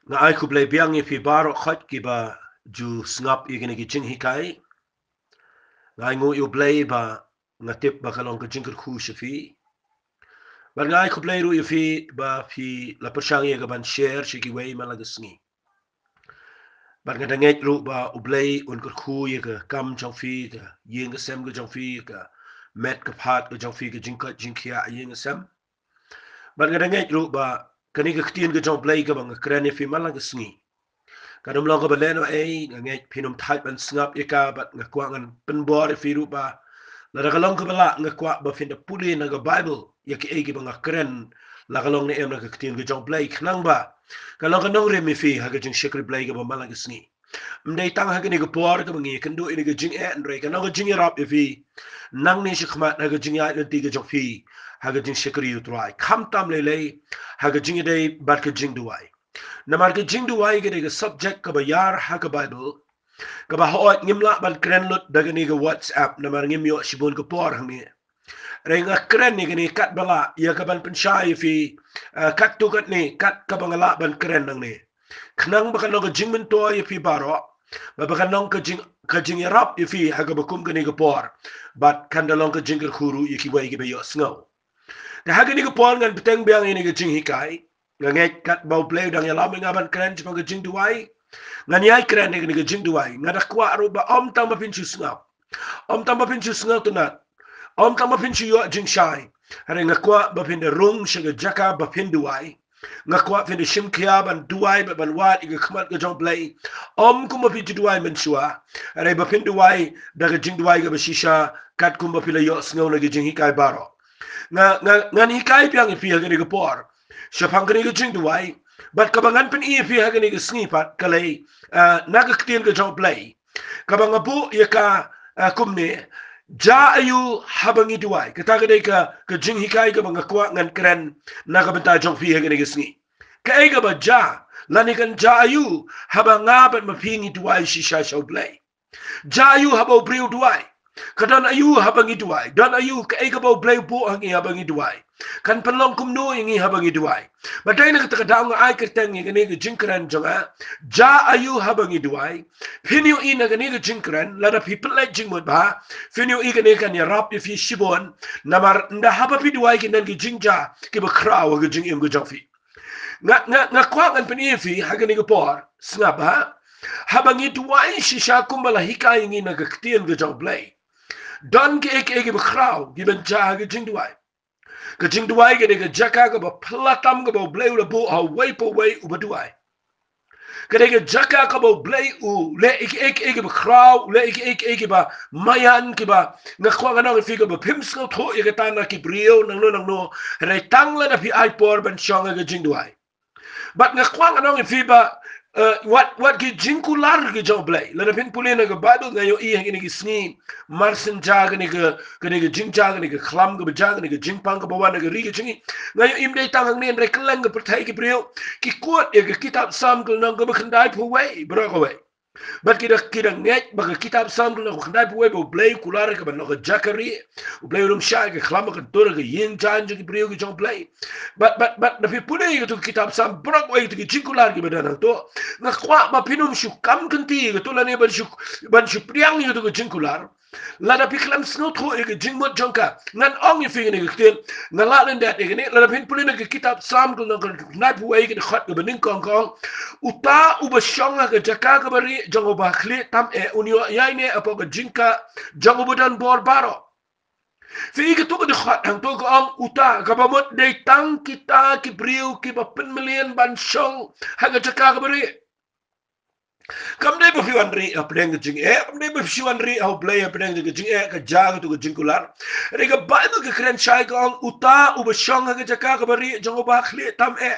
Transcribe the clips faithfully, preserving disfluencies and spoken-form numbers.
Nga ai khublei biang ïa phi baroh khoit kiba ju sngap ïa kine ki jinghikai. Nga ai nguh ïa U Blei ba nga tip ba ka long ka jingkyrkhu sha phi. Bad nga ai khublei ruh ïa phi ba phi la pyrshang ïa ka ban share sha kiwei man la ka sngi. Bad nga da ngeit ruh ba U Blei un kyrkhu ïa ka kam jong phi, ka ïing ka sem ka jong phi, ka met ka phad ka jong phi, ka jingkoit jingkhiah ïing ka sem. Bad nga da ngeit ruh ba kane ka ktien ka jong U Blei kaba nga kren ïa phi man la ka sngi, kan ym long kaba lehnohei. Nga ngeit phin ym thait ban sngap ïa ka, bad nga kwah ngan pynbor ïa phi ruh ba lada ka long kaba lah, nga kwah ba phin da pule na ka Baibl ïa kiei kiba nga kren, la ka long ne em na ka ktien ka jong U Blei, khnang ba ka long ka nongrim ïa phi ha ka jingshakri Blei kaba man la ka sngi. Ym dei tang ha kane ka por kaba ngi ïakynduh ïa kane ka jingeh, hynrei ka long ka jingïarap ïa phi nangne shakhmat ha ka jingïaid lynti ka jong phi ha ka jingshakri ïa U Trai, khamtam lei lei ha ka jingïadei bad ka jingduwai. Namar ka jingduwai ka dei ka subject kaba ïar ha ka Baibl, kaba hooid ngim lah ban kren lut da kane ka WhatsApp namar ngim ïoh shibun ka por hangne. Hynrei nga kren ïa kane katba lah ïa ka ban pynshai ïa phi, eh, katto katne kat kaba nga lah ban kren nangne, khnang ba kan long ka jingmyntoi ïa phi baroh, ba, ba kan long ka jing, ka jingïarap ïa phi ha kaba kum kane ka por, bad kan da long ka jingkyrkhu ruh ïa kiwei kiba ïohsngew. Te ha kane ka por ngan bteng biang ïa kane ka jinghikai. Nga ngeit katba U Blei u dang ïalam ïa nga ban kren shaphang ka jingduwai, ngan ïai kren ïa kane ka jingduwai. Nga da kwah ruh ba ym tang ba phin shu sngap, ym tang ba phin shu sngewtynnat, ym tang ba phin shu ïoh jingshai, hynrei nga kwah ba phin da rung sha ka jaka ba phin duwai. Nga kwah phin da shim khia ban duwai bad ban wad ïa ka khmat ka jong U Blei, ym kumba phi ju duwai mynshuwa, hynrei ba phin duwai da ka jingduwai kaba shisha, katkum ba phi la ïohsngew na ki jinghikai baroh. Nga, nga, ngan hikai biang ïa phi ha kane ka por shaphang kane ka jingduwai, bad kaba ngan pyni ïa phi ha kane ka sngi pat ka lei, eh, na ka ktien ka jong U Blei, kaba nga buh ïa ka, eh, kumne: Jia aiu haba ngi duwai? Kata ka dei ka, ka jinghikai kaba nga kwah ngan kren na ka bynta jong phi ha kane ka sngi. Kaei kaba jia, lane kan jia aiu haba nga bad ma phi ngi duwai shisha sha U Blei? Jia aiu haba u briew u duwai? Ka don aiu haba ngi duwai? Don aiu, kaei kaba U Blei u buh ha ngi haba ngi duwai? Kan pynlong kumno ïa ngi haba ngi duwai? Bad dei na kata ka daw nga ai kyrteng ïa kane ka jingkren jong nga: Jia aiu haba ngi duwai? Phin ïohi na kane ka jingkren, lada phi pynleit jingmut bha, phin ïohi kane kan ïarap ïa phi shibun. Namar ynda haba phi duwai ki don ki jingjia kiba khraw ha ka jingim ka jong phi. Nga, nga, nga kwah ngan pyni ïa phi ha kane ka por, sngap bha. Haba ngi duwai shisha kumba la hikai ïa ngi na ka ktien ka jong U Blei, don kiei kiei kiba khraw kiban jia ha ka jingduwai. Ka jingduwai ka dei ka jaka kaba phylla tam kaba U Blei u la buh ha uwei pa uwei uba duwai. Ka dei ka jaka kaba U Blei u leh ïa kiei kiei kiba khraw, u leh ïa kiei kiei kiba maïan, kiba nga kwah ngan ong ïa phi kaba phim sngewthuh ïa kata na ki briew nangno nangno, hynrei tang lada phi ai por ban shong ha ka jingduwai. Bad nga kwah ngan ong ïa phi ba, eh, wat, wat ki jingkular ki jong U Blei, lada phin pule na ka Baibl, nga ïohi ha kine ki sngi, mar shen jia kane ka, kane ka jingjia, kane ka khlam kaba jia, kane ka jingpang kaba wan na ka ri ka jong ngi, nga ïohi ym dei tang hangne, hynrei kylleng ka pyrthei ki briew ki quote ïa ka kitab Salm ka lynnong kaba khyndai phew wei baroh kawei. Bad ki da, ki da ngeit ba ka kitab Salm ka lynnong kaba khyndai phew wei ba U Blei u kular ïa ka ban long ka jaka rieh. U Blei u lum shai ïa ka khlam, ka tur, ka ïing jaiñ jong ki briew ki jong U Blei. Bad, bad, bad lada phi pule ïa kato ka kitab Salm, baroh kawei kato ki jingkular kiba don hangto, nga kwah ba phin ym shu kam kynti ïa kato lane ban shu, ban shu pdiang ïa kato ka jingkular. Lada phi khlem sngewthuh ïa ka jingmut jong ka, ngan ong ïa phi kane ka ktien, nga lah lyndet ïa kane, lada phin pule na ka kitab Salm ka lynnong kaba khyndai phew wei, ka dkhot kaba nyngkong ka ong: Uta uba shong ha ka jaka kaba rieh jong uba khlieh tam eh un ïoh ïaineh hapoh ka jingkah jong uba don bor baroh. Phi i kato ka dkhot hangto ka ong uta, kaba mut dei tang kita ki briew kiba pynmlien ban shong ha ka jaka kaba rieh. Kam dei ba phi wan rieh hapdeng ka jingeh, kam dei ba phi wan rieh ha U Blei hapdeng ka jingeh, ka jia kato ka jingkular. Hynrei ka Baibl ka kren shai ka ong uta uba shong ha ka jaka kaba rieh jong uba khlieh tam eh.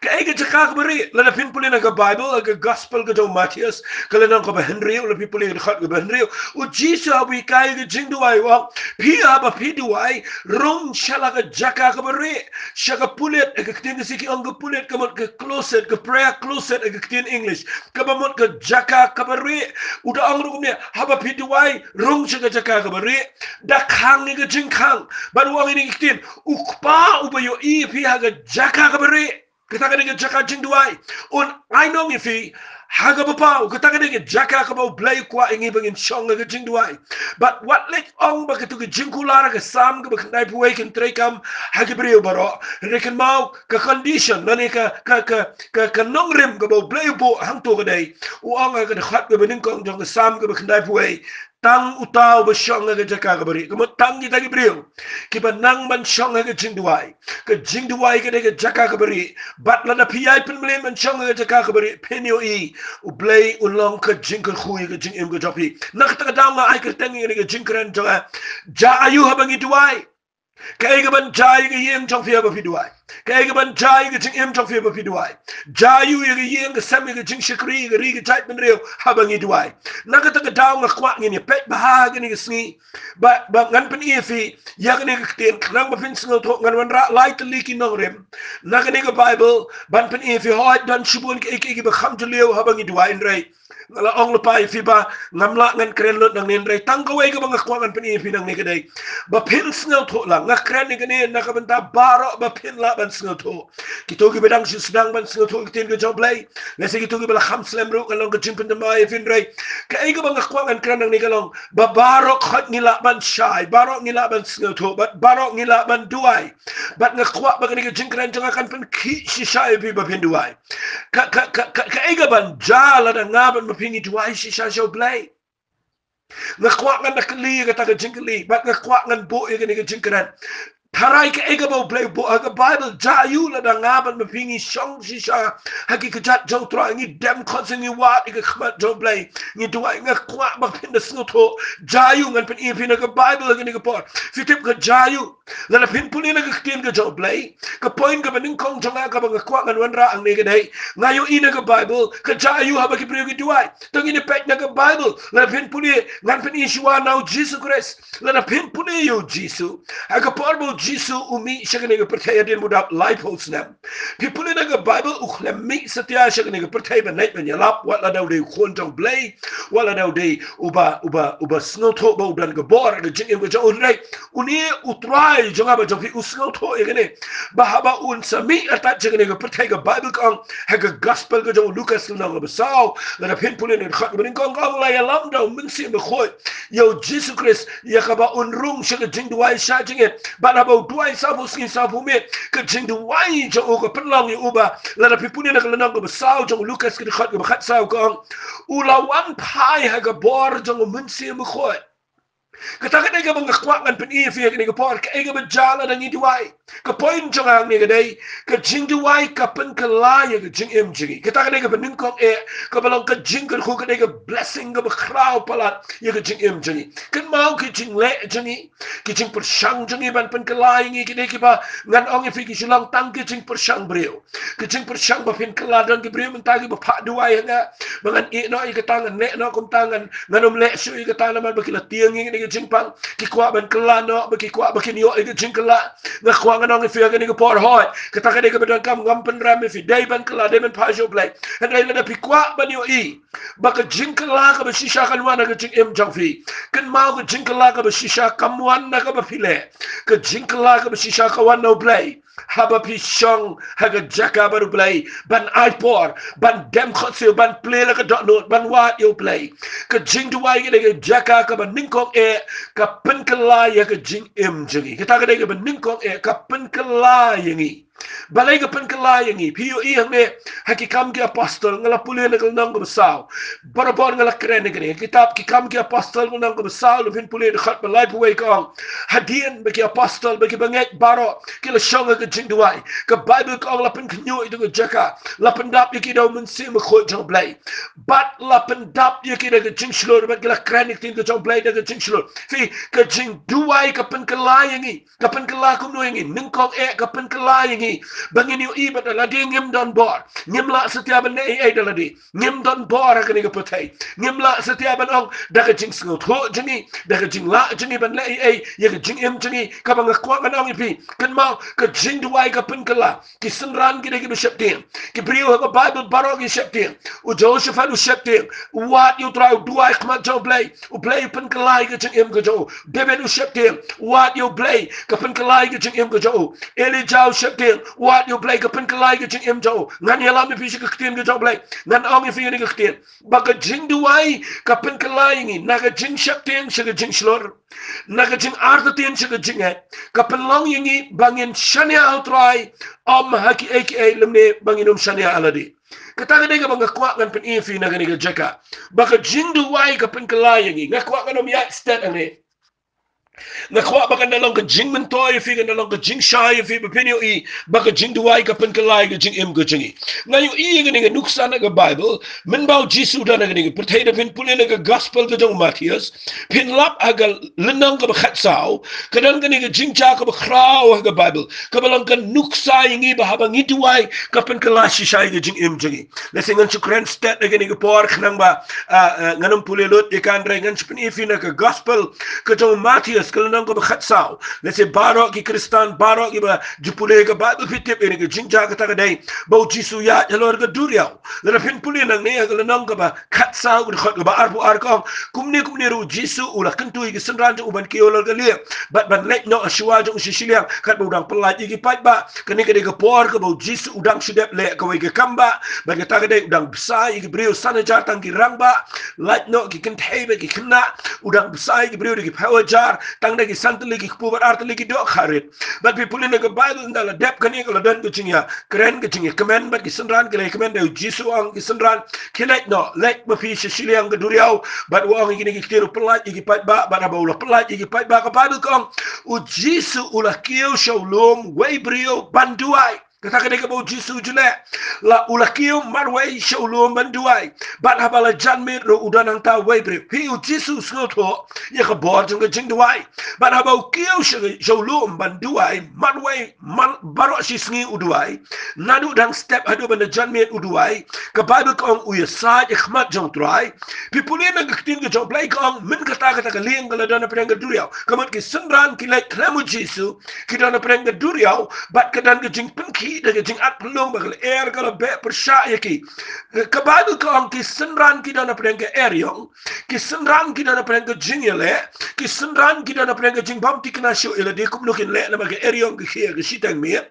Kaei ka jaka kaba rieh? Lada phin pule na ka Baibl, ka Gospel ka jong u Mathaios, ka lynnong kaba hynriew, lada phi pule ka dkhot kaba hynriew, u Jisu haba u hikai ka jingduwai u ong, phi haba phi duwai, rung sha la ka jaka kaba rieh, sha ka pulit, ha ka ktien Khasi ki ong ka pulit, ka mut ka closet, ka prayer closet ha ka ktien English, kaba mut ka jaka kaba rieh. U da ong ruh kumne, haba phi duwai, rung sha ka jaka kaba rieh, da khang ïa ka jingkhang. Bad u ong ïa kine ki ktien, U Kpa uba ïohi ïa phi ha ka jaka kaba rieh, Kata ka dei ka jaka jingduwai. Un ai nong ïa phi ha kaba paw, kata ka dei ka jaka kaba U Blei u kwah ïa ngi ba ngin shong ha ka jingduwai. Bad wat leh ong ba kito ki jingkular ha ka Salm kaba khyndaiphew wei kin treikam ha ki briew baroh. Hynrei kynmaw ka condition lane ka, ka, ka, ka, ka nongrim kaba U Blei u buh hangto ka dei, u ong ha ka dkhot kaba nyngkong jong ka Salm kaba khyndaiphew wei, tang uta uba shong ha ka jaka kaba rieh. Ka mut tang kita ki briew kiba nang ban shong ha ka jingduwai. Ka jingduwai ka dei ka jaka kaba rieh. Bad lada phi ïai pynmlien ban shong ha ka jaka kaba rieh, phin ïohi U Blei un long ka jingkyrkhu ïa ka jingim ka jong phi. Na kata ka daw nga ai kyrteng ïa kane ka jingkren jong nga, ja aïu haba ngi duwai. Kaei kaban ja ïa ka ïing jong phi haba phi duwai? Kaei kaban ja ïa ka jingim jong phi haba phi duwai? Ja aïu ïa ka ïing, ka sem, ïa ka jingshakri, ïa ka ri ka jaitbynriew haba ngi duwai? Na kata ka daw nga kwah ngin ïa peit bha ha kane ka sngi. Ba, ba ngan pyni ïa phi ïa kane ka ktien, khnang ba phin sngewthuh. Ngan wanrah lai tylli ki nongrim na kane ka Baibl ban pyni ïa phi. Hooid, don shibun kiei kiei kiba kham jylliew haba ngi duwai, hynrei nga la ong lypa ïa phi ba ngam lah ngan kren lut nangne, hynrei tang kawei kaba nga kwah ngan pyni ïa phi nangne ka dei ba phin sngewthuh lang. Nga kren ïa kane na ka bynta baroh ba phin lah ban sngewthuh. Kito kiba dang shu sdang ban sngewthuh ïa ka ktien ka jong U Blei, lehse kito kiba la kham slem ruh, kan long ka jingpynthymmai ïa phi, hynrei kaei kaba nga kwah ngan kren nangne ka long ba baroh khoit ngi lah ban shai, baroh ngi lah ban sngewthuh, bad baroh ngi lah ban duwai. Bad nga kwah ba kane ka jingkren jong nga kan pynkhih shisha ïa phi ba phin duwai. Ka, ka, ka, ka, kaei kaban ja lada nga bad ma phi ngi duwai shisha sha U Blei? Nga kwah ngan da kylli ïa kata ka jingkylli, bad nga kwah ngan buh ïa kane ka jingkren. Tharai kaei kaba U Blei u buh ha ka Baibl. Ja aïu lada nga bad ma phi ngi shong shisha ha ki kjat jong U Trai, ngi dem khoit sha, ngi wad ïa ka khmat jong U Blei, ngi duwai. Nga kwah ba phin da sngewthuh. Ja aïu? Ngan pyni ïa phi na ka Baibl ha kane ka por. Phi tip ka ja aïu? Lada phin pule na ka ktien ka jong U Blei, ka point kaba nyngkong jong nga kaba nga kwah ngan wanrah hangne ka dei, nga ïohi na ka Baibl ka ja aïu haba ki briew ki duwai. To ngin ïa peit na ka Baibl. Lada phin pule, ngan pyni shuwa na U Jisu Khrist. Lada phin pule ïa U Jisu ha ka por ba U Jisu u mih sha kane ka pyrthei hadien ba u dap laiphew snem, phi pule na ka Baibl, u khlem mih satia sha kane ka pyrthei ban leit ban ïalap, wat lada u dei u Khun jong U Blei, wat lada u dei uba, uba, uba sngewthuh ba u don ka bor ha ka jingim ka jong u. Hynrei une U Trai jong nga bad jong phi u sngewthuh ïa kane, ba haba un sa mih artat sha kane ka pyrthei, ka Baibl ka ong ha ka Gospel ka jong u Lukas lynnong kaba saw, lada phin pule na ka dkhot kaba nyngkong, ka ong, la ïalam da U Mynsiem Bakhuid ïa U Jisu Khrist ïa kaba un rung sha ka jingduwai sha jingit. Bad haba u duwai sawphew sngi sawphew miet, ka jingduwai jong u ka pynlong ïa u ba, lada phi pule na ka lynnong kaba saw jong u Lukas ka dkhot kaba khatsaw, ka ong, u la wan phai ha ka bor jong U Mynsiem Bakhuid. Kata ka dei kaba nga kwah ngan pyni ïa phi ha kane ka por, kaei kaba ja lada ngi duwai. Ka point jong nga hangne ka dei, ka jingduwai ka pynkylla ïa ka jingim jong ngi. Kata ka dei kaba nyngkong eh, kaba long ka jingkyrkhu, ka dei ka blessing kaba khraw palat ïa ka jingim jong ngi. Kynmaw, ki jingleh jong ngi, ki jingpyrshang jong ngi ban pynkylla ïa ngi, ki dei kiba, ngan ong ïa phi, ki shu long tang ki jingpyrshang briew. Ka jingpyrshang ba phin kylla. Don ki briew mynta kiba phah duwai ha nga ba ngan ïeh noh ïa kata, ngan leh noh kumta, ngan, ngan ym leh shuh ïa kata namar ba ki la tieng ïa kane ka jingpang. Ki kwah ban kylla noh, ba ki kwah ba kin ïoh ïa ka jingkylla. Nga kwah ngan ong ïa phi ha kane ka por, hooid, kata ka dei kaba donkam, ngam pynrem ïa phi, dei ban kylla, dei ban phah sha U Blei. Hynrei lada phi kwah ban ïohi ba ka jingkylla kaba shisha kan wan ha ka jingim jong phi, kynmaw, ka jingkylla kaba shisha kam wan na kaba phi leh. Ka jingkylla kaba shisha ka wan na U Blei. Haba phi shong ha ka jaka bad U Blei, ban ai por, ban dem khohsiew, ban plie la ka dohnud, ban wad ïa U Blei, ka jingduwai ka dei ka jaka kaba nyngkong eh ka pynkylla ïa ka jingim jong ngi. Kata ka dei kaba nyngkong eh ka pynkylla ïa ngi. Balei ka pynkylla ïa ngi? Phi ïohi hangne ha Ki Kam ki Apostol, nga la pule na ka lynnong kaba saw. Barabor nga la kren ïa kane. Kitab Ki Kam ki Apostol, lynnong kaba saw, lada phin pule dkhot ba laiphew wei, ka ong, hadien ba ki apostol, ba ki bangeit baroh ki la shong ha ka jingduwai, ka Baibl ka ong, la pynkhynñiuh ïa ka jaka, la pyndap ïa ki da U Mynsiem Bakhuid jong U Blei, bad la pyndap ïa ki da ka jingshlur, bad ki la kren ïa ka ktien ka jong U Blei da ka jingshlur. Phi, ka jingduwai ka pynkylla ïa ngi. Ka pynkylla kumno ïa ngi? Nyngkong eh ka pynkylla ïa ngi ba ngin ïohi ba da lade ngim don bor, ngim lah satia ban leh ei ei da lade. Ngim don bor ha kane ka pyrthei. Ngim lah satia ban ong da ka jingsngewthuh jong ngi, da ka jinglah jong ngi ban leh ei ei ïa ka jingim jong ngi. Kaba nga kwah ngan ong ïa phi, kynmaw, ka jingduwai ka pynkylla. Ki synran ki dei kiba sheptieng. Ki briew ha ka Baibl baroh ki sheptieng. U Jehoshaphat u sheptieng, u wad ïa U Trai, u duwai khmat jong U Blei, U Blei u pynkylla ïa ka jingim ka jong u. David u sheptieng, u wad ïa U Blei, ka pynkylla ïa ka jingim ka jong u. Elijah u sheptieng, Wat ïa u Blei ka pynkylla ïa ka jingim jong u. Ngan ïalam ïa phi sha ka ktien ka jong u Blei. Ngan ong ïa phi ïa kane ka ktien. Ba ka jingduwai ka pynkylla ïa ngi na ka jingsheptieng sha ka jingshlur, na ka jingartatien sha ka jingngeit. Ka pynlong ïa ngi ba ngin shaniah ha u Trai, ym ha kiei kiei lymne ba ngin ym shaniah ha lade. Kata ka dei kaba nga kwah ngan pyni ïa phi na kane ka jaka. Ba ka jingduwai ka pynkylla ïa ngi. Nga kwah ngan ym ïaid stet hangne. Nga kwah ba kan da long ka jingmyntoi ïa phi, kan da long ka jingshai ïa phi, ba phin ïohi ba ka jingduwai ka pynkylla ïa ka jingim ka jong ngi. Nga ïohi ïa kane ka nuksa na ka Baibl, mynba u Jisu u don ha kane ka pyrthei, lada phin pule na ka gospel ka jong u Mathaios, phin lap ha ka lynnong kaba khatsaw, ka don kane ka jingjia kaba khraw ha ka Baibl, kaba long ka nuksa ïa ngi ba haba ngi duwai ka pynkylla shisha ïa ka jingim jong ngi. Lehse ngan shu kren stet ha kane ka por khnang ba, ah, ah, ngan ym pule lut ïa ka, hynrei ngan shu pyni ïa phi na ka gospel ka jong u Mathaios ka lynnong kaba khatsaw. Lehse baroh ki Khristan, baroh kiba ju pule ka Baibl phi tip ïa kane ka jingjia, kata ka dei ba u Jisu u ïaid halor ka duriaw. Lada phin pule nangne ha ka lynnong kaba khatsaw, ka dkhot kaba arphew ar ka ong, kumne kumne ruh u Jisu u la kyntu ïa ki synran jong u ban kiew halor ka lieng bad ban leit noh shuwa jong u sha shiliang, katba u dang pyllait ïa ki paidbah. Kane ka dei ka por kaba u Jisu u dang shu dep leh kawei ka kam bah, bad kata ka dei u dang bsa ïa ki briew san hajar tang ki rangbah, lait noh ki kynthei bad ki khynnah, u dang bsa ïa ki briew da ki phew hajar, tang da ki san tylli ki kpu bad ar tylli ki dohkha rit. Bad phi pule na ka Baibl, ynda la dep kane ka la don ka jingïakren, ka jingïakmen, bad ki synran ki la ïakmen, da u Jisu u ong ki synran, khie leit noh, leit ma phi sha shiliang ka duriaw. Bad u ong ïa kine ki ktien, u pyllait ïa ki paidbah, bad haba u la pyllait ïa ki paidbah, ka Baibl ka ong, u Jisu u la kiew sha u lum wei briew ban duwai. Kata ka dei kaba u Jisu u ju leh. La, u la kiew marwei sha u lum ban duwai. Bad haba la jan miet ruh u don hangta wei briew. Phi, u Jisu u sngewthuh ïa ka bor jong ka jingduwai. Bad haba u kiew sha, sha u lum ban duwai marwei, mar, baroh shi sngi u duwai. Naduh dang step haduh ban da jan miet u duwai. Ka Baibl ka ong u ïasaid ïa ka khmat jong u Trai. Phi pule na ka ktien ka jong u Blei ka ong, mynta kata, kata ka lieng ka la don hapdeng ka duriaw. Ka mut ki synran ki leit khlem u Jisu, ki don hapdeng ka duriaw, bad ka don ka jingpynkhih da ka jingat pynlong, bad ka lyer ka la beh pyrshah ïa ki. Ka Baibl ka ong ki synran ki don hapdeng ka eriong, ki synran ki don hapdeng ka jingïaleh, ki synran ki don hapdeng ka jingbymthikna shuh ïa lade kumno kin leh namar ka eriong ka khih ïa ka shiteng miet.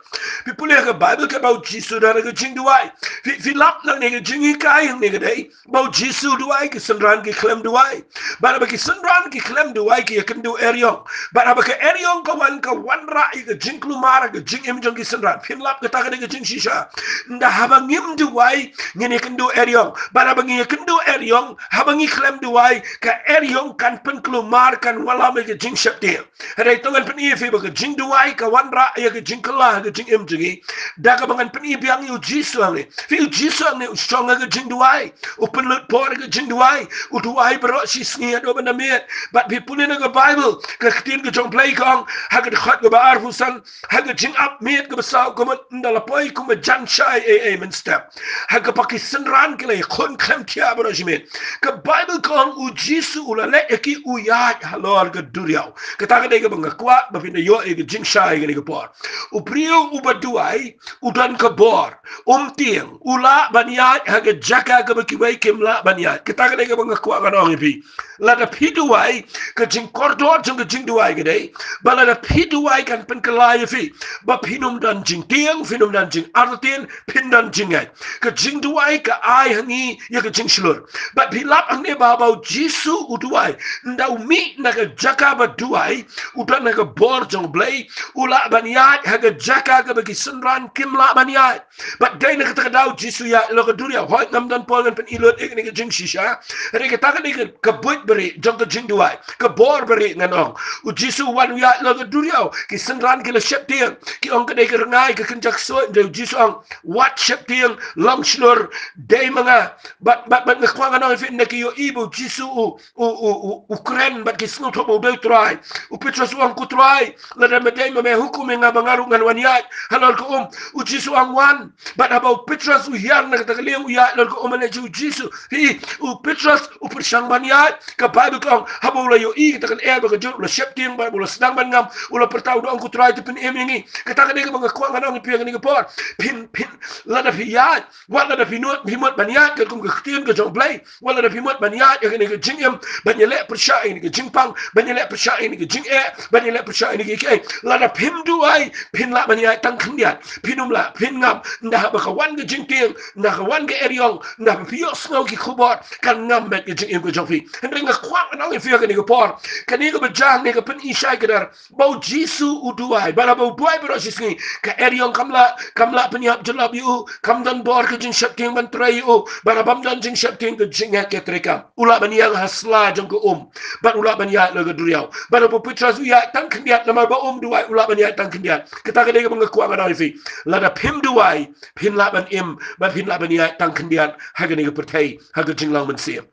Phi pule ka Baibl kaba u Jisu u don ha ka jingduwai. Phi, phi lap nangne ka jinghikai hangne ka dei ba u Jisu u duwai, ki synran ki khlem duwai. Bad haba ki synran ki khlem duwai, ki ïakynduh eriong. Bad haba ka eriong ka wan, ka wanrah ïa ka jingkulmar ha ka jingim jong ki synran. Phin lap kata ka dei ka jingshisha. Ynda haba ngim duwai, ngin ïakynduh eriong. Bad haba ngi ïakynduh eriong, haba ngi khlem duwai, ka eriong kan pynkulmar, kan wallam ïa ka jingsheptieng. Hynrei to ngan pyni ïa phi ba ka jingduwai ka wanrah ïa ka jingkylla ha ka jingim jong ngi. Da kaba ngan pyni biang ïa u Jisu hangne. Phi, u Jisu hangne u shong ha ka jingduwai. U pynlut por ha ka jingduwai. U duwai baroh shi sngi haduh ban da miet. Bad phi pule na ka Baibl, ka ktien ka jong u Blei ka ong, ha ka dkhot kaba arphew san, ha ka jingap miet kaba saw, ka mut ynda la poi kumba jan shai ei ei mynstep, ha kaba ki synran ki la ïakhun khlem thiah baroh shi miet. Ka Baibl ka ong u Jisu u la leit ïa ki, u ïaid halor ka duriaw. Kata ka dei kaba nga kwah ba phin da ïoh ïa ka jingshai kane ka por. U briew uba duwai u don ka bor. Um tieng, u lah ban ïaid ha ka jaka kaba kiwei kim lah ban ïaid. Kata ka dei kaba nga kwah ngan ong ïa phi. Lada phi duwai, ka jingkordor jong ka jingduwai ka dei ba lada phi duwai kan pynkylla ïa phi, ba phin ym don jingtieng, phin ym don jingartatien, phin don jingngeit. Ka jingduwai ka ai ha ngi ïa ka jingshlur. Bad phi lap hangne ba haba u Jisu u duwai, ynda u mih na ka jaka ba duwai, u don ha ka bor jong u Blei, u lah ban ïaid ha ka jaka kaba ki synran kim lah ban ïaid. Bad dei na kata ka daw u Jisu u ïaid halor ka duriaw. Hooid, ngam don por ngan pyni lut ïa kane ka jingshisha. Hynrei kata ka dei ka, ka buit barieh jong ka jingduwai, ka bor barieh ngan ong. U Jisu u wan u ïaid halor ka duriaw. Ki synran ki la sheptieng. Ki ong ka dei ka rngai, ka kynja ksuid. Hynrei u Jisu u ong, wat sheptieng, long shlur, dei ma nga. Bad, bad, bad nga kwah ngan ong ïa phi, ynda ki ïohi ba u Jisu u, u, u, u, u kren bad ki sngewthuh ba u dei u Trai. U Petros u ong, ko Trai, lada me dei ma me, hukum ïa nga ba nga ruh ngan wan ïaid halor ka um. U Jisu u ong, wan. Bad haba u Petros u hiar na kata ka lieng u ïaid halor ka um, u leit sha u Jisu. Phi, u Petros u pyrshang ban ïaid. Ka Baibl ka ong, haba u la ïohi kata ka lyer bad ka jur, u la sheptieng bad u la sdang ban ngam, u la pyrta, u da ong, ko Trai, to pynim ïa ngi. Kata ka dei kaba nga kwah ngan ong ïa phi. kane ka por. Phin, phin, lada phi ïaid, wat lada phi mut, phi mut ban ïaid katkum ka ktien ka jong U Blei, wat lada phi mut ban ïaid ïa kane ka jingim, ban ïaleh pyrshah ïa kane ka jingpang, ban ïaleh pyrshah ïa kane ka jingeh, ban ïaleh pyrshah ïa kane ka jingeh. Lada phim duwai, phin lah ban ïaid tang khyndiat. Phin ym lah, phin ngam, ynda haba ka wan ka jingtieng, ynda ka wan ka eriong, ynda haba phi ïohsngew ki khubor, kan ngam beit ka jingim ka jong phi. Hynrei nga kwah ban ong ïa phi ha kane ka por, kane kaba jia hangne ka pyni shai kdar ba U Jisu u duwai, bad haba u duwai baroh shi sngi, ka eriong kam lah, kam lah pynïap jyllop ïa u, kam don bor ka jingsheptieng ban trei ïa u, bad haba ym don jingsheptieng ka jingngeit ka treikam. U lah ban ïeng ha sla jong ka um, bad u lah ban ïaid la ka duriaw. Bad haba u Petros u ïaid tang khyndiat namar ba um duwai, u lah ban ïaid tang khyndiat. Kata ka dei kaba nga kwah ban ong ïa phi. Lada phim duwai, phin lah ban im, bad phin lah ban ïaid tang khyndiat ha kane ka pyrthei, ha ka jinglong mynsiem.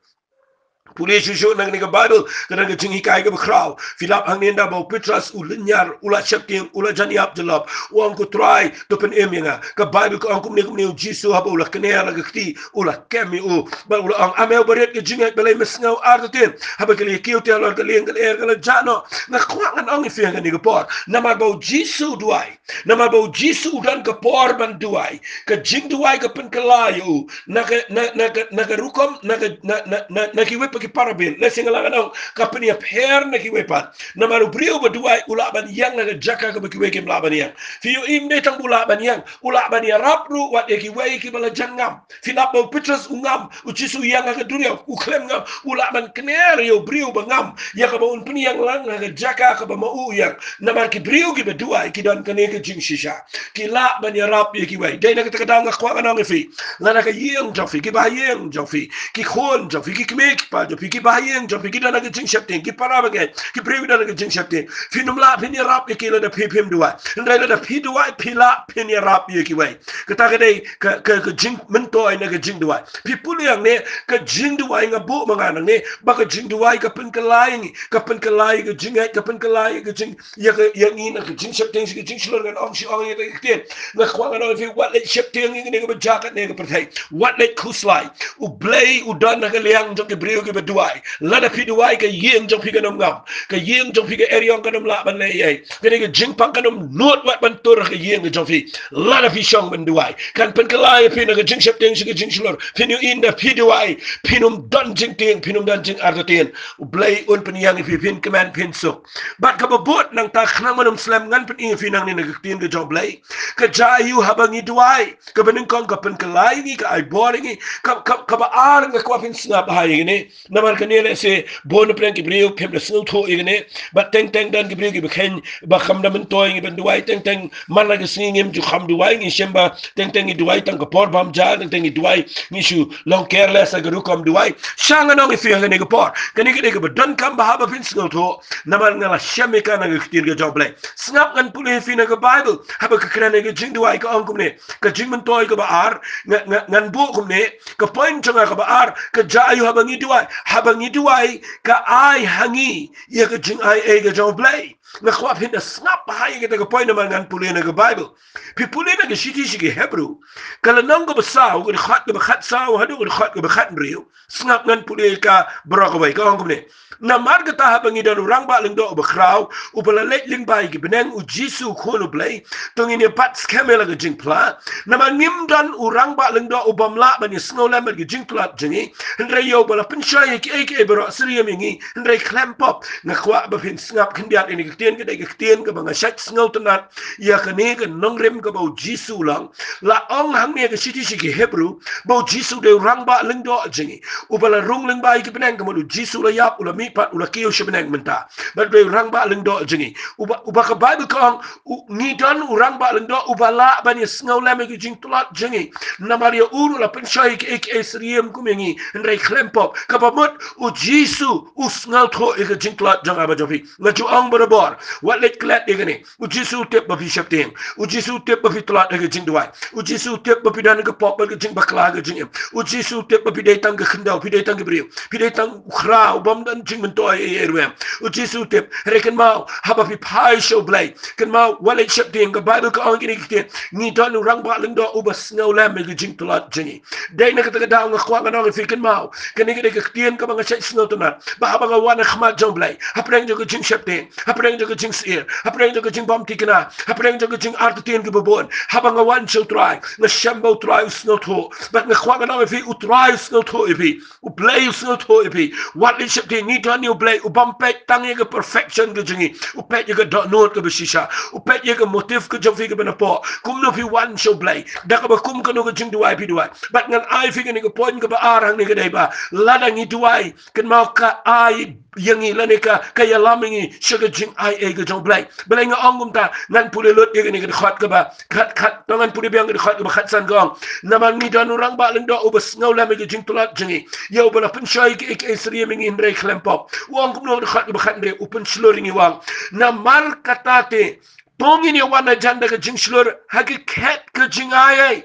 Pule shuh shuh na kane ka Baibl, ka don ka jinghikai kaba khraw. Phi lap hangne ynda ba u Petros u lynñiar, u la sheptieng, u la jan ïap jyllop. U ong, ko Trai, to pynim ïa nga. Ka Baibl ka ong kumne kumne, U Jisu haba u la kner la ka kti, u la kem ïa u. Bad u la ong, A me u barit ka jingngeit, balei me sngew artatien? Haba ki la ïakiew te halor ka lieng ka lyer ka la jah noh. Nga kwah ngan ong ïa phi ha kane ka por, namar ba U Jisu u duwai. Namar ba U Jisu u don ka por ban duwai. Ka jingduwai ka pynkylla ïa u. Na ka, na, na ka, na ka rukom, na ka, na, na, na, na kiwei pat ki parabil. Lehse nga lah ban ong, ka pynïapher na kiwei pat. Namar u briew ba duwai u lah ban ïeng na ka jaka kaba kiwei kim lah ban ïeng. Phi ïohi, ym dei tang ba u lah ban ïeng, u lah ban ïarap ruh wat ïa kiwei kiba la jan ngam. Phi lap ba u Petros u ngam, U Jisu u ïeng ha ka duriaw, u khlem ngam, u lah ban kner ïa u briew ba ngam, ïa kaba un pynïeng lang ha ka jaka kaba ma u u ïeng. Namar ki briew kiba duwai ki don kane ka jingshisha. Ki lah ban ïarap ïa kiwei. Dei na kata ka daw nga kwah ngan ong ïa phi, lada ka ïing jong phi, ki bahaïing jong phi, ki khun jong phi, ki kmie ki kpa jong phi, ki bahaïing jong phi ki don ha ka jingsheptieng, ki para bangeit, ki briew ki don ha ka jingsheptieng, phin ym lah phin ïarap ïa ki lada phi phim duwai. Hynrei lada phi duwai, phi lah phin ïarap ïa kiwei. Kata ka dei ka, ka, ka jingmyntoi na ka jingduwai. Phi pule hangne, ka jingduwai, nga buh ma nga hangne ba ka jingduwai ka pynkylla ïa ngi, ka pynkylla ïa ka jingngeit, ka pynkylla ïa ka jing, ïa ka, ïa ngi na ka jingsheptieng sha ka jingshlur. Ngan ong shi ong ïa ka ktien. Nga kwah ngan ong ïa phi, wat leit sheptieng ïa kane kaba jia katne ka pyrthei. Wat leit khuslai. U Blei u don ha ka liang jong ki briew kiba duwai. Lada phi duwai, ka ïing jong phi kan ym ngam. Ka ïing jong phi, ka eriong kan ym lah ban leh ei ei. Kane ka jingpang kan ym nud wat ban tur ha ka ïing jong phi. Lada phi shong ban duwai, kan pynkylla ïa phi na ka jingsheptieng sha ka jingshlur. Phin ïohi, ynda phi duwai, phin ym don jingtieng, phin ym don jingartatien. U Blei un pynïeng ïa phi, phin kmen phin suk. Bad kaba bud nangta, khnang ban ym slem, ngan pyni ïa phi nangne na ka ktien ka jong U Blei. Ka jia aïu haba ngi duwai? Kaba nyngkong, ka pynkylla ïa ngi, ka ai bor ïa ngi. Ka, ka, kaba ar, nga kwah phin sngap bha ïa kane. Namar kane lehse bun na pdeng ki briew kim da sngewthuh ïa kane. Bad teng teng don ki briew kiba kheiñ ba kam da myntoi ïa ngi ban duwai. Teng teng man la ka sngi ngim ju kham duwai, ngi shem ba teng teng ngi duwai tang ka por bam ja, teng teng ngi duwai, ngi shu long careless ha ka rukom duwai. Sha ngan ong ïa phi ha kane ka por, kane ka dei kaba donkam ba haba phin sngewthuh. Namar nga la shem ïa ka na ka ktien ka jong U Blei. Sngap, ngan pule ïa phi na ka Baibl, haba ka kren ïa ka jingduwai, ka ong kumne. Ka jingmyntoi kaba ar, nga, nga, ngan buh kumne. Ka point jong nga kaba ar, ka jia aïu haba ngi duwai? Haba ngi duwai, ka ai ha ngi ïa ka jingai ei ka jong U Blei. Nga kwah phin da sngap bha ïa kata ka point namar ngan pule na ka Baibl. Phi pule na ka shithi sha ki Hebru, ka lynnong kaba saw, ka dkhot kaba khatsaw haduh ka dkhot kaba khathynriew. Sngap, ngan pule ïa ka baroh kawei, ka ong kumne. Namar kata, haba ngi don u Rangbah Lyngdoh uba khraw, uba la leit lyngba ïa ki bneng, U Jisu, U Khun U Blei, to ngin ïa bat skhem ïa la ka jingphla. Namar ngim don u Rangbah Lyngdoh u bym lah ban ïa sngewlem bad ki jingtlot jong ngi. Hynrei ïa uba la pynshoi ïa kiei kiei baroh, syriem ïa ngi, hynrei khlem pop. Nga kwah ba phin sngap khyndiat ïa kane ka ktien, ka dei ka ktien kaba nga shait sngewtynnat ïa kane ka nongrim kaba U Jisu u long. La ong hangne ka shithi sha ki Hebru ba U Jisu u dei u Rangbah Lyngdoh jong ngi, uba la rung lyngba ïa ki bneng. Ka mut U Jisu u la ïap, u la mihpat, u la kiew sha bneng mynta. Bad u dei u Rangbah Lyngdoh jong ngi. Uba, uba ka Baibl ka ong, u, ngi don u Rangbah Lyngdoh uba lah ban ïa sngewlem ïa ki jingtlot jong ngi. Namar ïa u ruh la pynshoi ïa kiei kiei, syriem kum ïa ngi, hynrei khlem pop. Kaba mut, U Jisu u sngewthuh ïa ka jingtlot jong nga bad jong phi. Nga ju ong barabor, wat leit klet ïa kane. U Jisu u tip ba phi sheptieng. U Jisu u tip ba phi tlot ha ka jingduwai. U Jisu u tip ba phi don ha ka pop bad ka jingbakla ha ka jingim. U Jisu u tip ba phi dei tang ka khyndew, phi dei tang ka briew, phi dei tang u khraw bym don jingmyntoi ei ei ruh em. U Jisu u tip. Hynrei kynmaw, haba phi phai sha U Blei, kynmaw, wat leit sheptieng. Ka Baibl ka ong kine ki ktien, ngi don u Rangbah Lyngdoh uba sngewlem ïa ka jingtlot jong ngi. Dei na kata ka daw nga kwah ngan ong ïa phi, kynmaw, kane ka dei ka ktien kaba nga shait sngewtynnat, ba haba nga wan ha khmat jong U Blei, hapdeng jong ka jingsheptieng, hapdeng jong ka jingsyier, hapdeng jong ka jingbymthikna, hapdeng jong ka jingartatien kaba bun, haba nga wan sha U Trai, nga shem ba U Trai u sngewthuh. Bad nga kwah ban ong ïa phi, U Trai u sngewthuh ïa phi. U Blei u sngewthuh ïa phi. Wat leit sheptieng, ngi don ïa U Blei, u bym peit tang ïa ka perfection ka jong ngi, u peit ïa ka dohnud kaba shisha, u peit ïa ka motive ka jong phi kaba napoh. Kumno phi wan sha U Blei, da kaba kum kano ka jingduwai phi duwai. Bad ngan ai phi kane ka point kaba ar hangne, ka dei ba lada ngi duwai, kynmaw, ka ai ïa ngi lane ka, ka ïalam ïa ngi sha ka jingaiei ka jong U Blei. Balei nga ong kumta? Ngan pule lut ïa kane ka dkhot kaba khat khat, to ngan pule biang ka dkhot kaba khatsan, ka ong: Namar ngi don u Rangbah Lyngdoh uba sngewlem ïa ka jingtlot jong ngi, ïa uba la pynshoi kiei kiei syriem ïa ngi hynrei khlem pop. U ong kumno ha dkhot kaba khathynriew? U pynshlur ïa ngi, u ong: Namar kata te, to ngin ïa wan hajan da ka jingshlur ha ka khet ka jingaiei.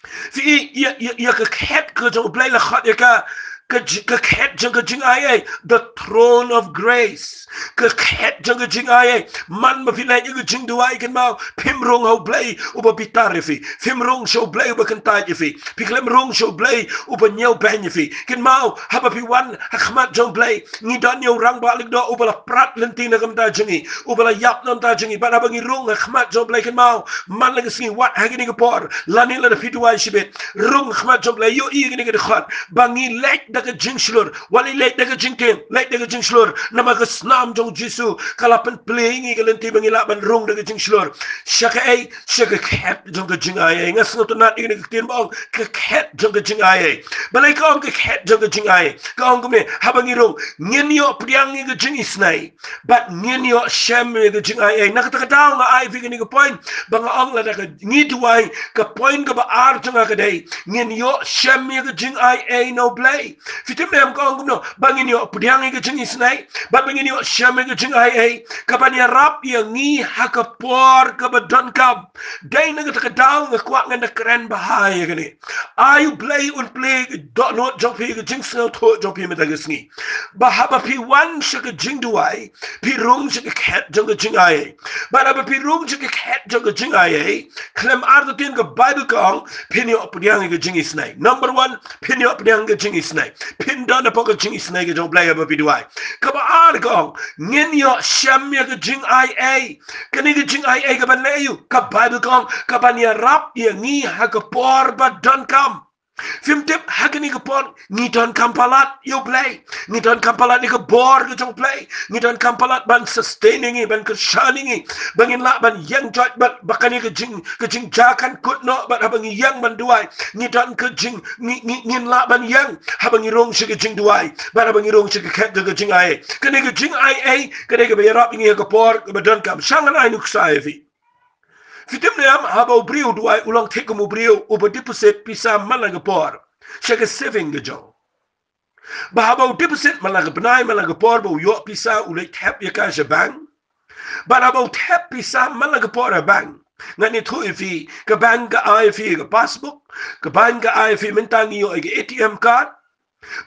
Phi i, ïa, ïa, ïa ka khet ka jong U Blei la khot ïa ka, ka ji-, ka khet jong ka jingaiei, the throne of grace. Ka khet jong ka jingaiei. Man ba phi leit ïa ka jingduwai, kynmaw, phim rung ha U Blei uba bitar ïa phi, phim rung sha U Blei uba kyntait ïa phi, phi khlem rung sha U Blei uba ñiewbeiñ ïa phi. Kynmaw, haba phi wan ha khmat jong U Blei, ngi don ïa u Rangbah Lyngdoh uba la prat lynti na ka bynta jong ngi, uba la ïap na ka bynta jong ngi. Bad haba ngi rung ha khmat jong U Blei, kynmaw, man la ka sngi, wat ha kane ka por, lane lada phi duwai shibit, rung ha khmat jong U Blei, ïohi ïa kane ka dkhot, ba ngi leit da ka jingshlur. Wat leit da ka jingtieng, leit da ka jingshlur. Namar ka snam jong U Jisu ka la pynplie ïa ngi ka lynti ba ngi lah ban rung da ka jingshlur. Sha kaei? Sha ka khet jong ka jingaiei. Nga sngewtynnat ïa kane ka ktien ba ong ka khet jong ka jingaiei. Balei ka ong ka khet jong ka jingaiei? Ka ong kumne, haba ngi rung, ngin ïoh pdiang ïa ka jingisynei, bad ngin ïoh shem ïa ka jingaiei. Na kata ka daw nga ai phi kane ka point, ba nga ong lada ka ngi duwai, ka point kaba ar jong nga ka dei, ngin ïoh shem ïa ka jingaiei na U Blei. Phi tip ne em ka ong kumno? Ba ngin ïoh pdiang ïa ka jingisynei, bad ba ngin ïoh shem ïa ka jingaiei, kaban ïarap ïa ngi ha ka por kaba donkam. Dei na kata ka daw nga kwah ngan da kren bha ïa kane. Ai U Blei un plie ka dohnud jong phi, ka jingsngewthuh jong phi mynta ka sngi, ba haba phi wan sha ka jingduwai, phi rung sha ka khet jong ka jingaiei. Bad haba phi rung sha ka khet jong ka jingaiei, khlem artatien ka Baibl ka ong, phin ïoh pdiang ïa ka jingisynei. Number one, phin ïoh pdiang ka jingisynei. Phin don hapoh ka jingisynei ka jong U Blei haba phi duwai. Kaba ar ka ong, ngin ïoh shem ïa ka jingaiei. Kane ka jingaiei kaban leh aïu? Ka Baibl ka ong, kaban ïarap ïa ngi ha ka por ba donkam. Phim tip, ha kane ka por ngi donkam palat ïa U Blei. Ngi donkam palat ïa ka bor ka jong U Blei. Ngi donkam palat ban sustain ïa ngi, ban kyrshan ïa ngi, ba ngin lah ban ïeng joit, ba, ba kane ka jing, ka jingjia kan kut noh, bad haba ngi ïeng ban duwai, ngi don ka jing, ngi, ngi, ngin lah ban ïeng haba ngi rung sha ka jingduwai, bad haba ngi rung sha ka khet jong ka jingaiei. Kane ka jingaiei ka dei kaba ïarap ïa ngi ha ka por kaba donkam. Shang ngan ai nuksa ïa phi. Phi tip ne em, haba u briew u duwai, u long thik kum u briew uba deposit pisa man la ka por sha ka saving ka jong u. Ba haba u deposit man la ka bnai, man la ka por, ba u ïoh pisa, u leit thep ïa ka sha bank. Bad haba u thep pisa man la ka por ha bank, ngan ïathuh ïa phi, ka bank ka ai ïa phi ka passbook, ka bank ka ai ïa phi mynta ngi ïoh ïa ka A T M card.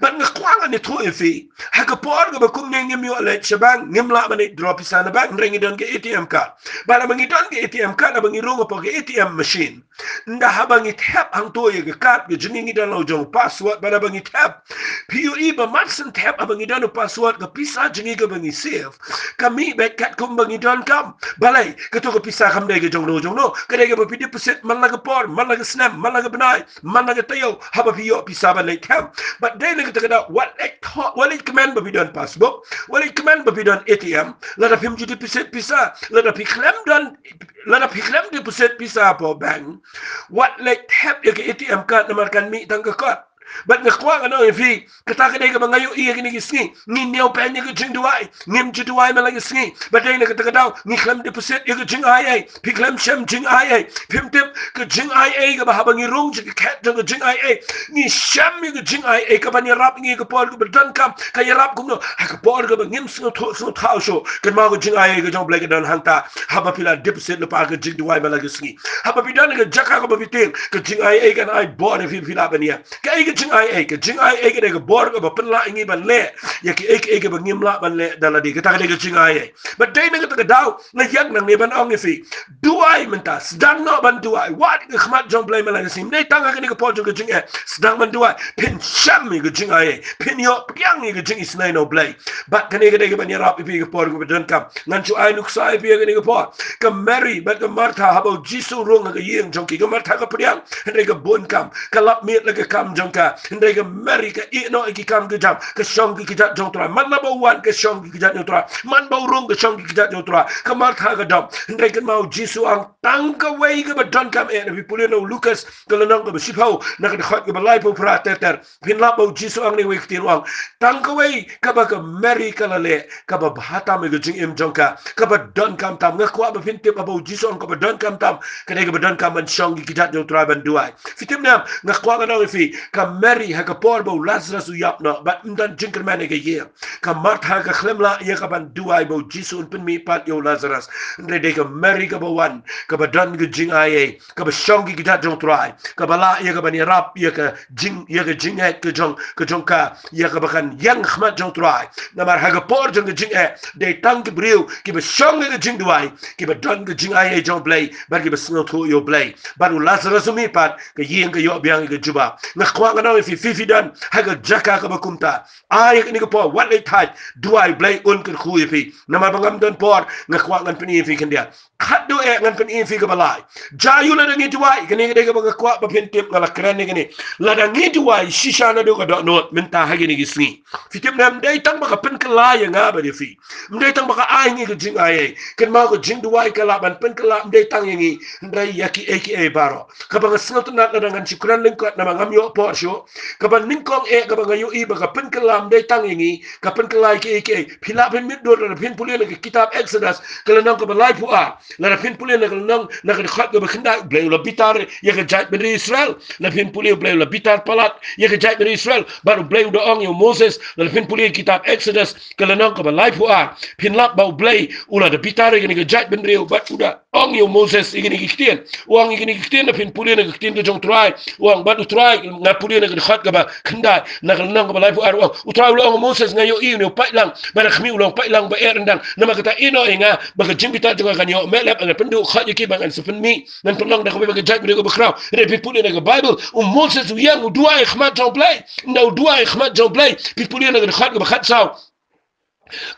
Bad nga kwah ngan ïathuh ïa phi, ha ka por kaba kumne ngim ïoh leit sha bank, ngim lah ban leit draw pisa na bank, hynrei ngi don ka A T M card. Bad haba ngi don ka A T M card, haba ngi rung hapoh ka A T M machine, ynda haba ngi thep hangto ïa ka card ka jong ngi, ngi don la u jong u password. Bad haba ngi thep, phi ïohi ba mar shen thep, haba ngi don u password, ka pisa jong ngi kaba ngi save ka mih beit katkum ba ngi donkam. Balei? Kato ka pisa kam dei ka jong no jong no, ka dei kaba phi deposit man la ka por, man la ka snem, man la ka bnai, man la ka taïew, haba phi ïoh pisa ban leit thep. Bad dei na kata ka daw, wat leit thoh, wat leit kmen ba phi don passbook, wat leit kmen ba phi don A T M, lada phim ju deposit pisa, lada phi khlem don, lada phi khlem deposit pisa hapoh bank, wat leit thep ïa ka A T M card, namar kan mih tang ka kot. Bad nga kwah ngan ong ïa phi, kata ka dei kaba nga ïohi ïa kine ki sngi. Ngi ñiewbeiñ ïa ka jingduwai, ngim ju duwai man la ka sngi. Bad dei na kata ka daw ngi khlem deposit ïa ka jingaiei. Phi khlem shem jingaiei. Phim tip, ka jingaiei kaba haba ngi rung sha ka khet jong ka jingaiei, ngi shem ïa ka jingaiei kaban ïarap ïa ngi ha ka por kaba donkam. Ka ïarap kumno? Ha ka por kaba ngim sngewthuh sngewthaw shuh. Kynmaw, ka jingaiei ka jong U Blei ka don hangta. Haba phi la deposit lypa ka jingduwai man la ka sngi, haba phi don ha ka jaka kaba phi tieng, ka jingaiei kan ai bor ïa phi, phi lah ban ïeng. Kaei ka Jingaiei, ka jingaiei ka dei ka bor kaba pynlah ïa ngi ban leh ïa kiei kiei kiba ngim lah ban leh da lade. Kata ka dei ka jingaiei. Bad dei na kata ka daw nga ïeng nangne ban ong ïa phi, duwai mynta, sdang noh ban duwai. Wad ka khmat jong Blei man la ka sngi. Ym dei tang ha kane ka por jong ka jingeh, sdang ban duwai. Phin shem ïa ka jingaiei, phin ïoh pdiang ïa ka jingisynei na U Blei. Bad kane ka dei kaban ïarap ïa phi ha ka por kaba donkam. Ngan shu ai nuksa ïa phi ha kane ka por. Ka Mary bad ka Martha, haba U Jisu u rung ha ka ïing jong ki, ka Martha ka pdiang, hynrei ka bun kam, ka lap miet la ka kam jong ka, hynrei ka Mary ka ïeh noh ïa ki kam ki jam, ka shong ki kjat jong U Trai. Man la ba u wan ka shong ki kjat jong U Trai, man ba u rung ka shong ki kjat jong U Trai. Ka Martha ka dom, hynrei kynmaw U Jisu u ong tang kawei kaba donkam eh. Lada phi pule na u Lukas ka lynnong kaba shiphew, na ka dkhot kaba laiphew phra ter ter, phin lap ba U Jisu u ong kawei ka ktien, u ong tang kawei kaba ka Mary ka la leh kaba bha tam ïa ka jingim jong ka, kaba donkam tam. Nga kwah ba phin tip, haba U Jisu u ong kaba donkam tam, ka dei kaba donkam ban shong ki kjat jong U Trai ban duwai. Phi tip ne em, nga kwah ngan ong ïa phi, ka Mary ha ka por ba u Lazarus u ïap noh bad ym don jingkyrmen ha ka ïing, ka Martha ka khlem lah ïa ka ban duwai ba U Jisu un pynmihpat ïa u Lazarus. Hynrei dei ka Mary kaba wan, kaba don ka jingaiei, kaba shong ki kjat jong U Trai, kaba lah ïa ka ban ïarap ïa ka jing, ïa ka jingngeit ka jong, ka jong ka, ïa kaba kan ïeng ha khmat jong U Trai. Namar ha ka por jong ka jingeh, dei tang ki briew kiba shong ïa ka jingduwai, kiba don ka jingaiei jong U Blei bad kiba sngewthuh ïa U Blei. Bad u Lazarus u mihpat, ka ïing ka ïoh biang ïa ka jubab. Nga kwah ngan ong ïa phi, phi phi don ha ka jaka kaba kumta, ai ïa kane ka por, wat leit thait, duwai, Blei un kyrkhu ïa phi. Namar ba ngam don por, nga kwah ngan pyni ïa phi khyndiat. Khatduh eh ngan pyni ïa phi kaba lai. Jia aïu lada ngi duwai? Kane ka dei kaba nga kwah ba phin tip, nga la kren ïa kane. Lada ngi duwai shisha naduh ka dohnud mynta ha kine ki sngi, phi tip ne em, ym dei tang ba ka pynkylla ïa nga bad ïa phi, ym dei tang ba ka ai ïa ngi ka jingaiei. Kynmaw, ka jingduwai ka lah ban pynkylla ym dei tang ïa ngi, hynrei ïa kiei kiei baroh. Kaba nga sngewtynnat, lada ngan shu kren lyngkot namar ngam ïoh por shuh. Kaba nyngkong eh kaba nga ïohi ba ka pynkylla ym dei tang ïa ngi, ka pynkylla ïa kiei kiei. Phi lah phin mutdur lada phin pule na ka kitab Exodus ka lynnong kaba laiphew ar, lada phin pule na ka lynnong, na ka dkhot kaba khyndai, U Blei u la bitar ïa ka jaitbynriew Israel. Lada phin pule, U Blei u la bitar palat ïa ka jaitbynriew Israel. Bad U Blei u da ong ïa u Moses, lada phin pule kitab Exodus ka lynnong kaba laiphew ar, phin lap ba U Blei u la da bitar ïa kane ka jaitbynriew bad u da ong ïa u Moses ïa kine ki ktien. U ong ïa kine ki ktien, lada phin pule na ka ktien ka jong U Trai, u ong, bad U Trai, nga pule na ka dkhot kaba khyndai, na ka lynnong kaba laiphew ar, u ong, U Trai u la ong, Moses, nga ïohi une u paitlang, bad ha khmih u long paitlang ba eh ryndang. Namar kata, ïehnoh ïa nga ba ka jingbitar jong nga kan ïoh meh lep, ngan pynduh khoit ïa ki bad ngan sa pynmih, ngan pynlong da kawei pat ka jaitbynriew kaba khraw. Hynrei phi pule na ka Baibl, u Moses u ïeng, u duwai ha khmat jong U Blei. Ynda u duwai ha khmat jong U Blei, phi pule na ka dkhot kaba khatsaw,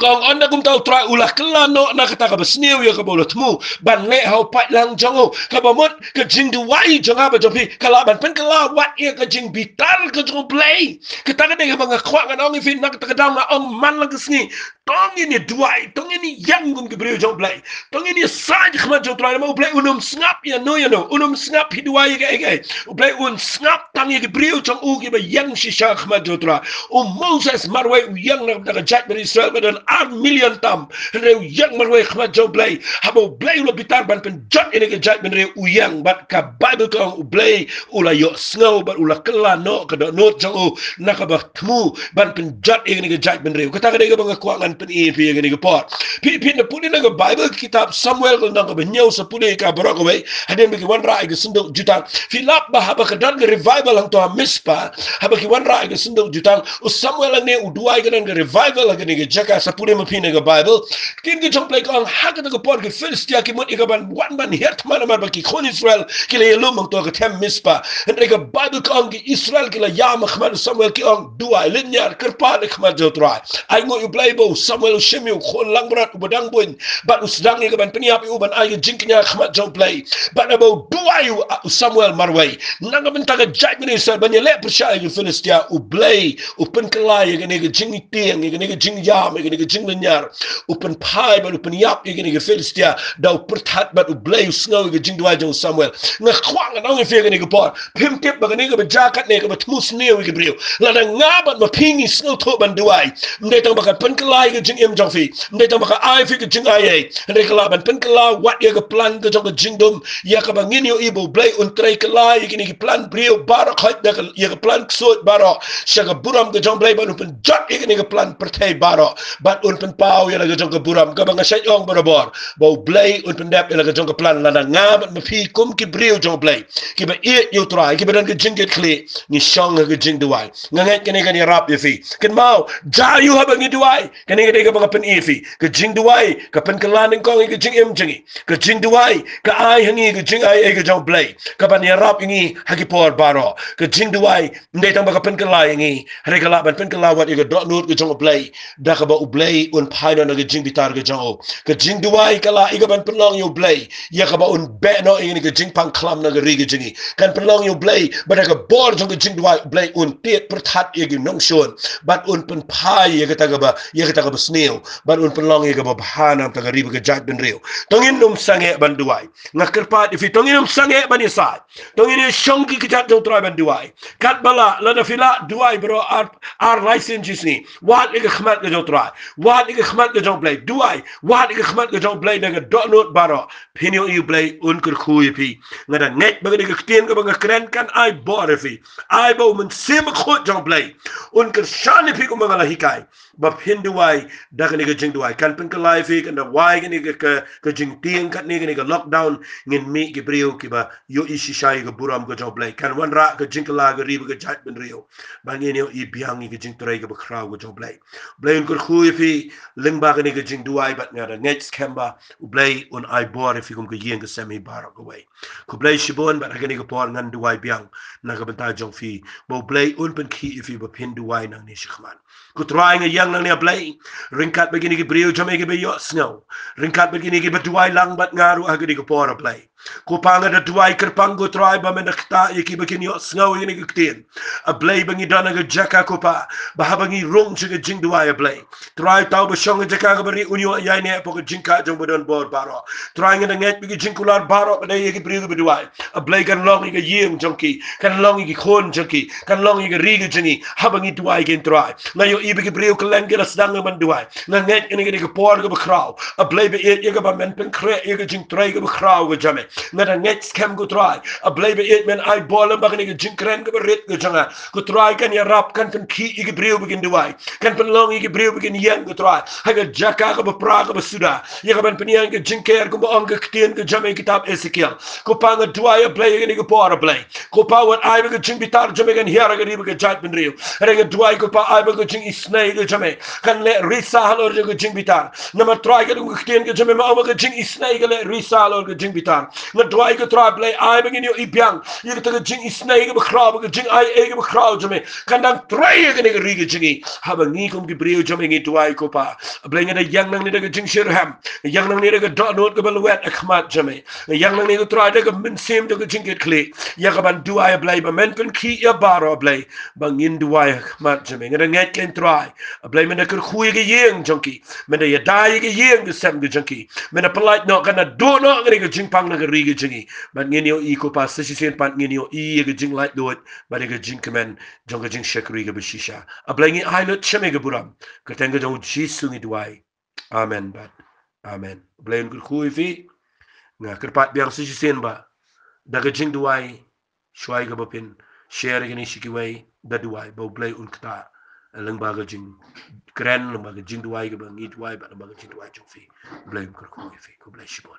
ka ong, ynda kumta U Trai u la kylla noh na kata kaba sniew ïa kaba u la thmu ban leh ha u paitlang jong u. Kaba mut ka jingduwai jong nga bad jong phi ka lah ban pynkylla wat ïa ka jingbitar ka jong U Blei. Kata ka dei kaba nga kwah ngan ong ïa phi na kata ka daw, nga ong man la ka sngi, to ngin ïa duwai, to ngin ïa ïeng kum ki briew jong U Blei, to ngin ïa said ha khmat jong U Trai, namar U Blei un ym sngap ïano ïano, un ym sngap phi duwai ïa kaei kaei. U Blei un sngap tang ïa ki briew jong u kiba ïeng shisha ha khmat jong U Trai. U Moses marwei u ïeng na ka bynta ka jaitbynriew Israel ba don ar million tam, hynrei u ïeng marwei ha khmat jong U Blei. Haba U Blei u la bitar ban pynjot ïa kane ka jaitbynriew, u ïeng, bad ka Baibl ka ong U Blei u la ïohsngew bad u la kylla noh ka dohnud jong u na kaba thmu ban pynjot ïa kane ka jaitbynriew. Kata ka dei kaba nga kwah ngan pyni ïa phi ha kane ka por. Phi, phin da pule na ka Baibl, kitab Samuel ka lynnong kaba hynñiew, sa pule ïa ka baroh kawei, hadien ba ki wanrah ïa ka synduk jutang. Phi lap ba haba ka don ka revival hangto ha Mizpah, haba ki wanrah ïa ka synduk jutang, u Samuel hangne u duwai, ka don ka revival ha kane ka jaka, sa pule ma phi na ka Baibl. Ktien ka jong U Blei ka ong, ha kata ka por ki Philistia ki mut ïa kaban wan ban hiar thma namar ba ki khun Israel ki la ïalum hangto ha ka them Mizpah. Hynrei ka Baibl ka ong ki Israel ki la ïam ha khmat u Samuel, ki ong, duwai, lynñiar, kyrpad ha khmat jong U Trai. Ainguh ïa U Blei ba u Samuel u shim ïa u khun langbrot uba dang bun bad u sdang ïa ka ban pynïap ïa u ban ai ka jingkñia ha khmat jong U Blei. Bad haba u duwai u, u Samuel marwei na ka bynta ka jaitbynriew Israel ban ïaleh pyrshah ïa ki Philistia, U Blei u pynkylla ïa kane ka jingtieng, ïa kane ka jingïam, ïa kane ka jinglynñiar. U pynphai bad u pynïap ïa kine ki Philistia da u pyrthat, bad U Blei u sngew ïa ka jingduwai jong u Samuel. Nga kwah ngan ong ïa phi ha kane ka por, phim tip ba kane kaba jia katne kaba thmu sniew ïa ki briew, lada nga bad ma phi ngi sngewthuh ban duwai, ym dei tang ba kan pynkylla ïa ka jingim jong phi, ym dei tang ba ka ai phi ka jingaiei, hynrei ka lah ban pynkylla wat ïa ka plan ka jong ka jingdum, ïa kaba ngin ïohi ba U Blei un trei kylla ïa kine ki plan briew baroh, khoit da ka, ïa ka plan ksuid baroh sha ka burom ka jong U Blei, bad un pynjot ïa kine ki plan pyrthei baroh. Bad un pynpaw ïa la ka jong ka burom kaba nga shait ong barabor, ba U Blei un pyndep ïa la ka jong ka plan lada nga bad ma phi kum ki briew jong U Blei, kiba ïeit ïa U Trai, kiba don ka jingkitkhlieh, ngi shong ha ka jingduwai. Nga ngeit kane kan ïarap ïa phi. Kynmaw, jia ïa u haba ngi duwai. Kane ka dei kaba nga pyni ïa phi. Ka jingduwai ka pynkylla nyngkong ïa ka jingim jong ngi. Ka jingduwai ka ai ha ngi ka jingai ei ka jong U Blei, kaban ïarap ïa ngi ha ki por baroh. Ka jingduwai ym dei tang ba ka pynkylla ïa ngi, hynrei ka lah ban pynkylla wat ïa ka dohnud ka jong U Blei, da kaba U Blei un phai noh na ka jingbitar ka jong u. Ka jingduwai ka lah ïa ka ban pynlong ïa U Blei ïa kaba un beh noh ïa kane ka jingpang khlam na ka ri ka jong ngi. Kan pynlong ïa U Blei ba da ka bor jong ka jingduwai U Blei un tied pyrthat ïa ki nongshun, bad un pynphai ïa kata kaba, ïa kata kaba sniew, bad un pynlong ïa kaba bha na ka bynta ka ri bad ka jaitbynriew. To ngin ym sangeh ban duwai. Nga kyrpad ïa phi, to ngin ym sangeh ban ïasaid. To ngin ïashong ki kjat jong U Trai ban duwai. Katba lah, lada phi lah duwai baroh ar, ar lai sien shi sngi. Wad ïa ka khmat ka jong U Trai, wad ïa ka khmat ka jong U Blei. Duwai, wad ïa ka khmat ka jong U Blei da ka dohnud baroh. Phin ïohi U Blei un kyrkhu ïa phi. Nga da ngeit ba kane ka ktien kaba nga kren kan ai bor ïa phi. Ai ba U Mynsiem Bakhuid jong U Blei un kyrshan ïa phi kumba nga la hikai, ba phin duwai da kane ka jingduwai. Kan pynkylla ïa phi, kan duwai kane ka, ka, ka jingtieng katne, kane ka lockdown. Ngin mih ki briew kiba ïohi shisha ïa ka burom ka jong U Blei. Kan wanrah ka jingkylla ka ri bad ka jaitbynriew, ba ngin ïohi biang ïa ka jingtrei kaba khraw ka jong U Blei. U Blei un kyrkhu ïa phi lyngba kane ka jingduwai, bad nga da ngeit skhem ba U Blei un ai bor ïa phi kum ka ïing ka sem hi baroh kawei. Khublei shibun, bad ha kane ka por ngan duwai biang na ka bynta jong phi, ba U Blei un pynkhih ïa phi ba phin duwai nangne shakhmat. Ko Trai, nga ïeng nangne, A Blei, ryngkat bad kine ki briew jong me kiba ïohsngew, ryngkat bad kine kiba duwai lang bad nga ruh ha kane ka por, A Blei. Ko Pa, nga da duwai kyrpang, ko Trai, ba men da ktah ïa kiba kin ïohsngew ïa kane ka ktien, A Blei, ba ngi don ha ka jaka, ko Pa, ba haba ngi rung sha ka jingduwai, A Blei, Trai, uta uba shong ha ka jaka kaba rieh un ïoh ïaineh hapoh ka jingkah jong ba don bor baroh. Trai, nga da ngeit ba ki jingkular baroh ka dei ïa ki briew kiba duwai. A Blei, kan long ïa ka ïing jong ki, kan long ïa ki khun jong ki, kan long ïa ka ri ka jong ngi, haba ngi duwai, ko Trai. Nga ïohi ba ki briew kylleng ki la sdang ban duwai. Nga ngeit kane ka dei ka por kaba khraw, A Blei ba ïeit, ïa kaba men pynkhreh ïa ka jingtrei kaba khraw ka jong me. Nga da ngeit skhem, ko Trai, A Blei ba ïeit, men ai bor lyngba kane ka jingkren kaba rit ka jong nga. Ko Trai, kan ïarap, kan pynkhih ïa ki briew ba kin duwai, kan pynlong ïa ki briew ba kin ïeng, ko Trai, ha ka jaka kaba pra kaba suda, ïa kaban pynïaid ka jingker kumba ong ka ktien ka jong me ha kitab Esekiel. Ko Pa, nga duwai, A Blei, ïa kane ka por, A Blei, ko Pa, wat ai ba ka jingbitar jong me kan hiar ha ka ri bad ka jaitbynriew. Hynrei nga duwai, ko Pa, ai ba ka jingisynei ka jong me kan leh risa halor jong ka jingbitar. Namar Trai, ka dei ka ktien ka jong me, ma ong ba ka jingisynei ka leh risa halor ka jingbitar. Nga duwai, ko Trai, A Blei, ai ba ngin ïohi biang ïa kata ka jingisynei kaba khraw, ba ka jingaiei kaba khraw jong me kan dang trei ha kane ka ri ka jong ngi, haba ngi kum ki briew jong me ngi duwai, ko Pa. A Blei, nga da ïeng nangne da ka jingshitrhem, nga ïeng nangne da ka dohnud kaba lwet ha khmat jong me, nga ïeng nangne, ko Trai, da ka mynsiem jong ka jingkitkhlieh, ïa kaban duwai, A Blei, ba men pynkhih ïa baroh, A Blei, ba ngin duwai ha khmat jong me. Nga da ngeit, ko Trai, A Blei, men da kyrkhu ïa ka ïing jong ki, men da ïada ïa ka ïing ka sem ka jong ki, men da pyllait noh, kan da duh noh kane ka jingpang na ka ri ka jong ngi. Bad ngin ïohi, ko Pa, sa shisien pat ngin ïohi ïa ka jinglaitluid bad ïa ka jingkmen jong ka jingshakri kaba shisha. A Blei, ngi ai lut sha me ka burom, kyrteng ka jong U Jisu ngi duwai. Amen bad amen. U Blei un kyrkhu ïa phi. Nga kyrpad biang sa shisien ba da ka jingduwai, shuwa kaba phin share ïa kane sha kiwei, da duwai ba U Blei un ktah lyngba ka jingkren, lyngba ka jingduwai kaba ngi duwai, bad lyngba ka jingduwai jong phi. U Blei un kyrkhu ïa phi. Khublei shibun.